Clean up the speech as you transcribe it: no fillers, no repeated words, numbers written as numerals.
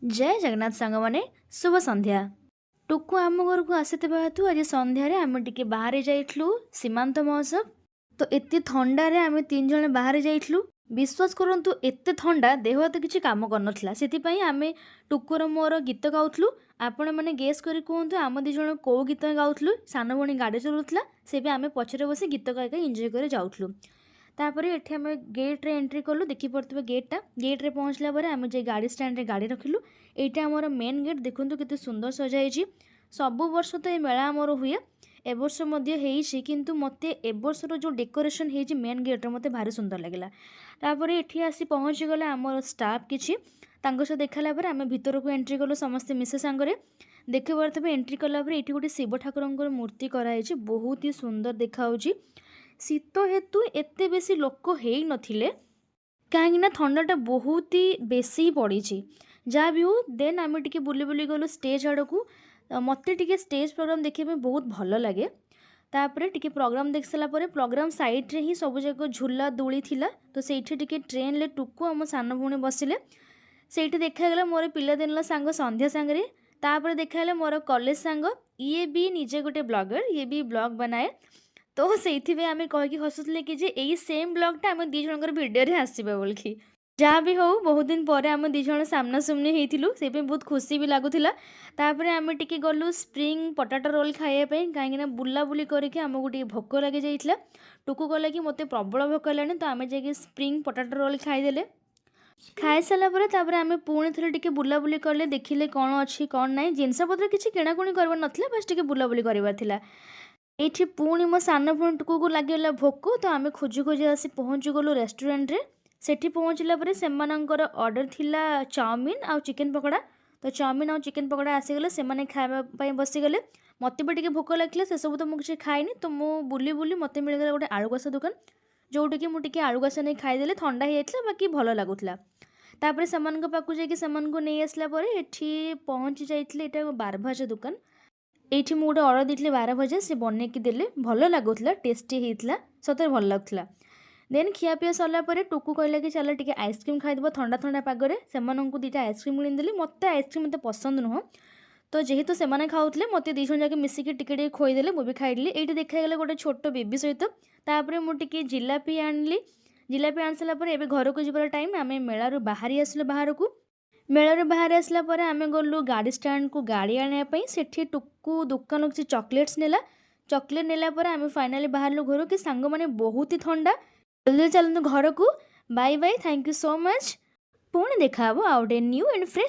ଜୟ ଜଗନ୍ନାଥ ସାଙ୍ଗମାନେ, ଶୁଭ ସନ୍ଧ୍ୟା। ଟୁକୁ ଆମ ଘରକୁ ଆସିଥିବା ହେତୁ ଆଜି ସନ୍ଧ୍ୟାରେ ଆମେ ଟିକେ ବାହାରେ ଯାଇଥିଲୁ ସୀମାନ୍ତ ମହୋତ୍ସବ। ତ ଏତେ ଥଣ୍ଡାରେ ଆମେ ତିନି ଜଣ ବାହାରେ ଯାଇଥିଲୁ। ବିଶ୍ୱାସ କରନ୍ତୁ, ଏତେ ଥଣ୍ଡା, ଦେହ ହାତ କିଛି କାମ କରିନଥିଲା। ସେଥିପାଇଁ ଆମେ ଟୁକୁର ମୋର ଗୀତ ଗାଉଥିଲୁ। ଆପଣମାନେ ଗେସ୍ କରି କୁହନ୍ତୁ, ଆମ ଦୁଇ ଜଣ କେଉଁ ଗୀତ ଗାଉଥିଲୁ? ସାନ ଭଉଣୀ ଗାଡ଼ି ଚଲାଉଥିଲା, ସେ ବି ଆମେ ପଛରେ ବସି ଗୀତ ଗାଇ ଗାଇ ଏନ୍ଜୟ କରି ଯାଉଥିଲୁ। ତାପରେ ଏଠି ଆମେ ଗେଟ୍ରେ ଏଣ୍ଟ୍ରି କଲୁ। ଦେଖିପାରୁଥିବେ ଗେଟ୍ଟା। ଗେଟ୍ରେ ପହଞ୍ଚିଲା ପରେ ଆମେ ଯାଇ ଗାଡ଼ି ଷ୍ଟାଣ୍ଡରେ ଗାଡ଼ି ରଖିଲୁ। ଏଇଟା ଆମର ମେନ୍ ଗେଟ୍। ଦେଖନ୍ତୁ କେତେ ସୁନ୍ଦର ସଜା ହେଇଛି। ସବୁ ବର୍ଷ ତ ଏ ମେଳା ଆମର ହୁଏ, ଏ ବର୍ଷ ମଧ୍ୟ ହେଇଛି, କିନ୍ତୁ ମୋତେ ଏ ବର୍ଷର ଯେଉଁ ଡେକୋରେସନ୍ ହେଇଛି ମେନ୍ ଗେଟ୍ରେ, ମୋତେ ଭାରି ସୁନ୍ଦର ଲାଗିଲା। ତାପରେ ଏଠି ଆସି ପହଞ୍ଚିଗଲା ଆମର ଷ୍ଟାଫ୍ କିଛି। ତାଙ୍କ ସହ ଦେଖା ହେଲା ପରେ ଆମେ ଭିତରକୁ ଏଣ୍ଟ୍ରି କଲୁ ସମସ୍ତେ ମିଶି ସାଙ୍ଗରେ। ଦେଖିପାରୁଥିବେ, ଏଣ୍ଟ୍ରି କଲା ପରେ ଏଇଠି ଗୋଟେ ଶିବ ଠାକୁରଙ୍କର ମୂର୍ତ୍ତି କରାହେଇଛି। ବହୁତ ହି ସୁନ୍ଦର ଦେଖାହେଉଛି। ଶୀତ ହେତୁ ଏତେ ବେଶୀ ଲୋକ ହେଇନଥିଲେ, କାହିଁକିନା ଥଣ୍ଡାଟା ବହୁତ ହି ବେଶୀ ପଡ଼ିଛି। ଯାହା ବି ହଉ, ଦେନ୍ ଆମେ ଟିକେ ବୁଲି ବୁଲି ଗଲୁ ଷ୍ଟେଜ୍ ଆଡ଼କୁ। ମୋତେ ଟିକେ ଷ୍ଟେଜ୍ ପ୍ରୋଗ୍ରାମ୍ ଦେଖିବା ପାଇଁ ବହୁତ ଭଲ ଲାଗେ। ତାପରେ ଟିକେ ପ୍ରୋଗ୍ରାମ୍ ଦେଖି ସାରିଲା ପରେ ପ୍ରୋଗ୍ରାମ୍ ସାଇଡ଼୍ରେ ହିଁ ସବୁ ଯାକ ଝୁଲା ଦୋଳି ଥିଲା। ତ ସେଇଠି ଟିକେ ଟ୍ରେନ୍ରେ ଟୁକୁ ଆମ ସାନ ଭଉଣୀ ବସିଲେ। ସେଇଠି ଦେଖାଗଲା ମୋର ପିଲାଦିନର ସାଙ୍ଗ ସନ୍ଧ୍ୟା ସାଙ୍ଗରେ। ତାପରେ ଦେଖାହେଲା ମୋର କଲେଜ ସାଙ୍ଗ। ଇଏ ବି ନିଜେ ଗୋଟେ ବ୍ଲଗର, ଇଏ ବି ବ୍ଲଗ୍ ବନାଏ। ତ ସେଇଥିପାଇଁ ଆମେ କହିକି ହସୁଥିଲେ କି ଯେ ଏଇ ସେମ୍ ବ୍ଲଗ୍ଟା ଆମ ଦୁଇ ଜଣଙ୍କର ଭିଡ଼ିଓରେ ଆସିବ ବୋଲିକି। ଯାହା ବି ହଉ, ବହୁତ ଦିନ ପରେ ଆମେ ଦୁଇ ଜଣ ସାମ୍ନାସାମ୍ନି ହେଇଥିଲୁ, ସେଇପାଇଁ ବହୁତ ଖୁସି ବି ଲାଗୁଥିଲା। ତାପରେ ଆମେ ଟିକେ ଗଲୁ ସ୍ପ୍ରିଙ୍ଗ ପଟାଟୋ ରୋଲ୍ ଖାଇବା ପାଇଁ, କାହିଁକିନା ବୁଲାବୁଲି କରିକି ଆମକୁ ଟିକେ ଭୋକ ଲାଗିଯାଇଥିଲା। ଟୁକୁ କହିଲା କି ମୋତେ ପ୍ରବଳ ଭୋକ ହେଲାଣି। ତ ଆମେ ଯାଇକି ସ୍ପ୍ରିଙ୍ଗ ପଟାଟୋ ରୋଲ୍ ଖାଇଦେଲେ। ଖାଇସାରିଲା ପରେ ତାପରେ ଆମେ ପୁଣି ଥରେ ଟିକେ ବୁଲାବୁଲି କଲେ, ଦେଖିଲେ କ'ଣ ଅଛି କ'ଣ ନାହିଁ। ଜିନିଷପତ୍ର କିଛି କିଣାକୁଣି କରିବାର ନଥିଲା, ବାସ୍ ଟିକେ ବୁଲାବୁଲି କରିବାର ଥିଲା। ଏଇଠି ପୁଣି ମୋ ସାନ ଭଉଣୀ ଟୁକୁକୁ ଲାଗିଗଲା ଭୋକ। ତ ଆମେ ଖୋଜି ଖୋଜି ଆସି ପହଞ୍ଚିଗଲୁ ରେଷ୍ଟୁରାଣ୍ଟରେ। ସେଠି ପହଞ୍ଚିଲା ପରେ ସେମାନଙ୍କର ଅର୍ଡ଼ର ଥିଲା ଚାଉମିନ୍ ଆଉ ଚିକେନ୍ ପକୋଡ଼ା। ତ ଚାଉମିନ୍ ଆଉ ଚିକେନ୍ ପକୋଡ଼ା ଆସିଗଲେ, ସେମାନେ ଖାଇବା ପାଇଁ ବସିଗଲେ। ମୋତେ ବି ଟିକେ ଭୋକ ଲାଗିଲା। ସେସବୁ ତ ମୁଁ କିଛି ଖାଇନି। ତ ମୁଁ ବୁଲି ବୁଲି ମୋତେ ମିଳିଗଲା ଗୋଟେ ଆଳୁ କଷା ଦୋକାନ, ଯେଉଁଠିକି ମୁଁ ଟିକେ ଆଳୁ କଷା ନେଇ ଖାଇଦେଲି। ଥଣ୍ଡା ହେଇଯାଇଥିଲା, ବାକି ଭଲ ଲାଗୁଥିଲା। ତାପରେ ସେମାନଙ୍କ ପାଖକୁ ଯାଇକି ସେମାନଙ୍କୁ ନେଇ ଆସିଲା ପରେ ଏଠି ପହଞ୍ଚି ଯାଇଥିଲି। ଏଇଟା ବାରଭଜା ଦୋକାନ। ଏଇଠି ମୁଁ ଗୋଟେ ଅର୍ଡ଼ର ଦେଇଥିଲି ବାରଭଜା, ସେ ବନେଇକି ଦେଲେ। ଭଲ ଲାଗୁଥିଲା, ଟେଷ୍ଟି ହେଇଥିଲା, ସତରେ ଭଲ ଲାଗୁଥିଲା। ଦେନ୍ ଖିଆପିଆ ସରିଲା ପରେ ଟୁକୁ କହିଲା କି ଚାଲ ଟିକେ ଆଇସ୍କ୍ରିମ୍ ଖାଇଦେବ ଥଣ୍ଡା ଥଣ୍ଡା ପାଗରେ। ସେମାନଙ୍କୁ ଦୁଇଟା ଆଇସ୍କ୍ରିମ୍ କିଣିଦେଲି। ମୋତେ ଆଇସ୍କ୍ରିମ୍ ଏତେ ପସନ୍ଦ ନୁହଁ। ତ ଯେହେତୁ ସେମାନେ ଖାଉଥିଲେ, ମୋତେ ଦୁଇ ଜଣ ଯାକ ମିଶିକି ଟିକେ ଟିକେ ଖୋଇଦେଲେ, ମୁଁ ବି ଖାଇଦେଲି। ଏଇଠି ଦେଖାଗଲା ଗୋଟେ ଛୋଟ ବେବି ସହିତ। ତାପରେ ମୁଁ ଟିକେ ଜିଲାପି ଆଣିଲି। ଜିଲାପି ଆଣି ସାରିଲା ପରେ ଏବେ ଘରକୁ ଯିବାର ଟାଇମ୍। ଆମେ ମେଳାରୁ ବାହାରି ଆସିଲୁ ବାହାରକୁ। ମେଳାରୁ ବାହାରି ଆସିଲା ପରେ ଆମେ ଗଲୁ ଗାଡ଼ି ଷ୍ଟାଣ୍ଡକୁ ଗାଡ଼ି ଆଣିବା ପାଇଁ। ସେଠି ଟୁକୁ ଦୋକାନରୁ କିଛି ଚକୋଲେଟ୍ସ ନେଲା। ଚକୋଲେଟ୍ ନେଲା ପରେ ଆମେ ଫାଇନାଲି ବାହାରିଲୁ ଘରୁ କି ସାଙ୍ଗମାନେ, ବହୁତ ହି ଥଣ୍ଡା, ଜଲ୍ଦି ଚାଲନ୍ତୁ ଘରକୁ। Bye bye, thank you so much. ପୁଣି ଦେଖାହେବ ଆଉ ଗୋଟେ ନ୍ୟୁ ଆଣ୍ଡ ଫ୍ରେଶ୍